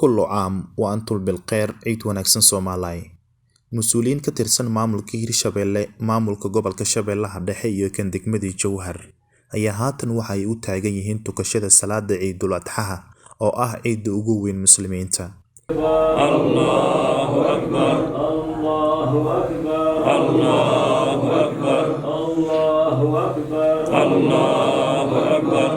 Kullu caam wa antum bilkheyr, ciid wanaagsan Soomaaliya. Mas'uuliyiin ka tirsan maamulka Hirshabelle, maamulka gobolka Shabeellaha Dhexe iyo kan degmada Jowhar ayaa haatan waxa ay u taagan yihiin tukashada salaada Ciidul Adxaha oo ah ciidda ugu weyn muslimiinta. Allahu Akbar, Allahu Akbar, Allahu Akbar, Allahu Akbar, Allahu Akbar.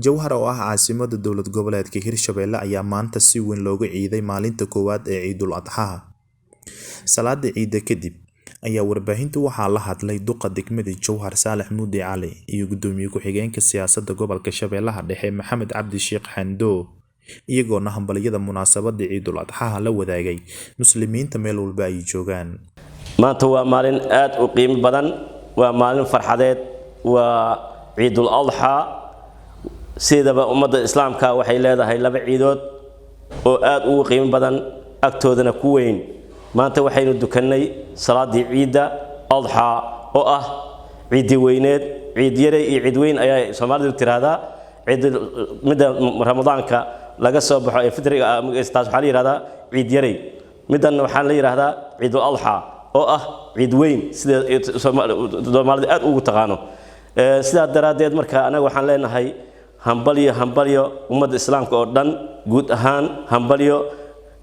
Jowhar oo ah caasimadda dowlad goboleedka Hirshabelle ayaa maanta si weyn looga ciiday maalinta koowaad ee Ciidul Adxaha. Salaada ciidda kadib ayaa warbaahintu waxaa la hadlay duqa degmada Jowhar Saalax Muudi Cali iyo gudoomiye ku-xigeenka siyaasadda gobolka Shabeellaha Dhexe Maxamed Cabdi Sheekh Xandoo, iyagoona hambaliyada munaasabadda Ciidul Adxaha la wadaagay muslimiinta meel walba ay joogaan. Maanta waa maalin aad u qiimo badan, waa maalin farxadeed, waa Ciidul Adxaa. Sidaba ummadda islaamka waxay leedahay laba ciidood oo aad ugu qiimo badan, agtoodana ku weyn. Maanta waxaynu dukannay salaaddii ciidda adxaa oo ah ciiddii weyneed. Ciid yare iyo ciid weyn ayaa Soomaalidu tiraahdaa. Ciid midda Ramadaanka laga soo baxo ee fitriga, taas waxaa la yihahdaa ciid yarey. Middan waxaa la yidhaahdaa Ciidul Adxaa oo ah ciid weyn, sida Soomaalida aad ugu taqaano. Sidaa daraaddeed marka anaga waxaan leenahay hambalyo, hambalyo ummadda islaamka oo dhan guud ahaan, hambalyo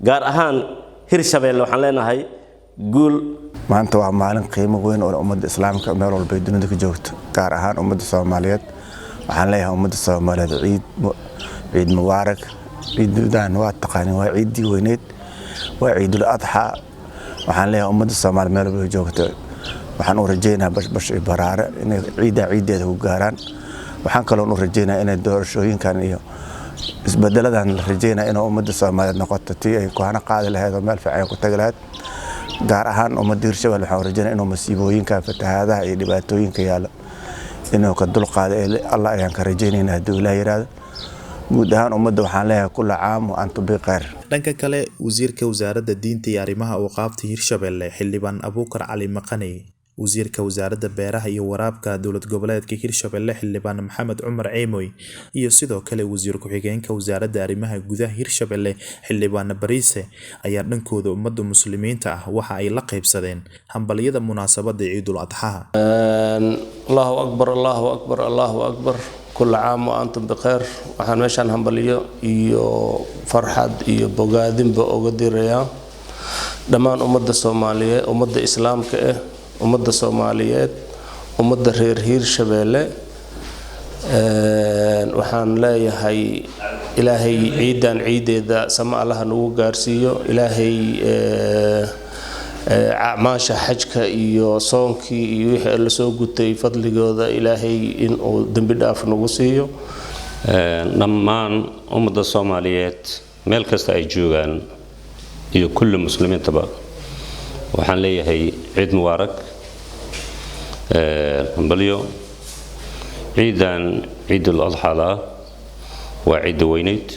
gaar ahaan Hirshabeelle. Waxaan leenahay guul. Maanta waa maalin qiimo weyn oo ummadda islaamka meel walbay dunida ka joogto, gaar ahaan ummadda Soomaaliyeed. Waxaan leeyahay ummadda Soomaaliyeed ciid ciid mubaarak. Ciidan waa taqaanin, waa ciiddii weyneed, waa Ciidul Adxaa. Waxaan leeyahay ummadda Soomaaliya meel walbay joogto, waxaan u rajaynayaa bashbash iyo baraare inay ciiddaa ciiddeeda ku gaaraan. Waxaan kaloon u rajaynayaa inay doorashooyinkan iyo isbedeladan la rajaynaya inuu ummadda Soomaaliyeed noqoto tii ay kuhana qaadi lahayd oo meel fiican ku tagi lahayd. Gaar ahaan ummadda Hirshabelle waxaan rajaynaya inuu masiibooyinka fatahaadaha iyo dhibaatooyinka yaalo inuu ka dulqaado, Allah ayaan ka rajaynayna hadduu Ilaah yiraahdo. Guud ahaan ummadda waxaan leeyahay kulla caam wa antum bikhayr. Dhanka kale, wasiirka wasaaradda diinta iyo arrimaha awqaafta Hirshabelle Xildhibaan Abuukar Cali Maqaney, wasiirka wasaaradda beeraha iyo waraabka dowlad goboleedka Hirshabelle Xildhibaan Maxamed Cumar Ceemoy, iyo sidoo kale wasiir ku-xigeenka wasaaradda arrimaha gudaha Hirshabelle Xildhibaan Bariise ayaa dhankooda ummadda muslimiinta ah waxa ay la qaybsadeen hambaliyada munaasabadda Ciidul Adxaha. Allahu akbar, Allahu akbar, Allahu akbar, kulla caam wa antum bikhayr. Waxaan meeshaan hambaliyo iyo farxad iyo bogaadinba oga dirayaa dhammaan ummadda Soomaaliyeed, ummadda islaamka ah, ummadda Soomaaliyeed, ummadda reer Hiirshabeelle. Waxaan leeyahay Ilaahay ciidan ciideeda sama Allaha nagu gaarsiiyo. Ilaahay acmaasha xajka iyo soonkii iyo wixii lasoo gutay fadligooda Ilaahay inuu dembi dhaaf nagu siiyo. Dhammaan ummadda Soomaaliyeed meel kasta ay joogaan iyo kulli muslimiintaba waxaan leeyahay ciid mubaarak, hambalyo. Ciidan Ciidul Adxaada ah waa ciidda weyneyd.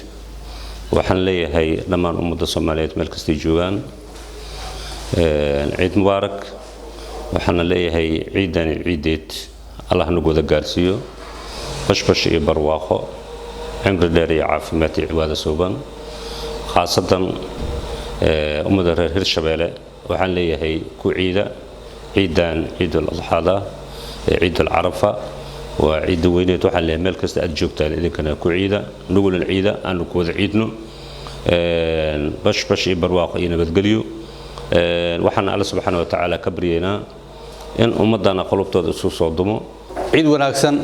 Waxaan leeyahay dhammaan ummadda Soomaaliyeed meel kastay joogaan ciid mubaarak. Waxaana leeyahay ciidani ciideed Allah nagu wada gaarsiiyo bashbash iyo barwaaqo, cimri dheer iyo caafimaad iyo cibaado suuban. Khaasatan ummadda reer Hirshabeelle waxaan leeyahay ku ciida ciidan Ciidul Adxaada, Ciidul Carafa, waa ciidda weyneed. Waxaan leeyahay meel kasta aad joogtaan idinkana ku ciida, nugulin ciida, aanu ku wada ciidno bashbash iyo barwaaqo iyo nabadgelyo. Waxaan Alle subxaana wa tacaala ka baryaynaa in ummaddana qulubtooda isu soo dumo. Ciid wanaagsan.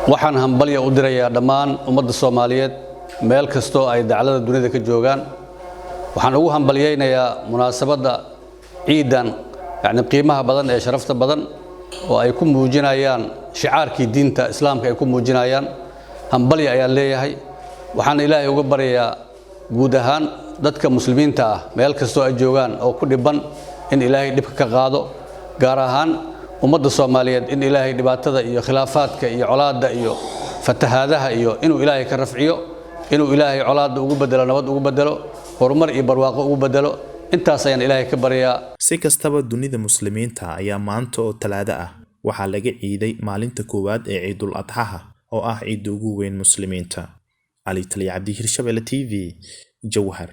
Waxaan hambalya u dirayaa dhammaan ummadda Soomaaliyeed meel kastoo ay daclada dunida ka joogaan. Waxaan ugu hambalyaynayaa munaasabadda ciidan, yacni qiimaha badan ee sharafta badan oo ay ku muujinayaan shicaarkii diinta islaamka ay ku muujinayaan. Hambalya ayaan leeyahay. Waxaan Ilaahay uga baryayaa guud ahaan dadka muslimiinta ah meel kastoo ay joogaan oo ku dhiban in Ilaahay dhibka ka qaado, gaar ahaan ummadda Soomaaliyeed in Ilaahay dhibaatada iyo khilaafaadka iyo colaadda iyo fatahaadaha iyo inuu Ilaahay ka rafciyo, inuu Ilaahay colaadda ugu bedelo nabad, ugu bedelo horumar iyo barwaaqo ugu bedelo. Intaas ayaan Ilaahay ka baryaa. Si kastaba, dunida muslimiinta ayaa maanta oo Talaado ah waxaa laga ciiday maalinta koowaad ee Ciidul Adxaha oo ah ciidda ugu weyn muslimiinta. Cali Taliya Cabdi, Hirshabelle TV, Jowhar.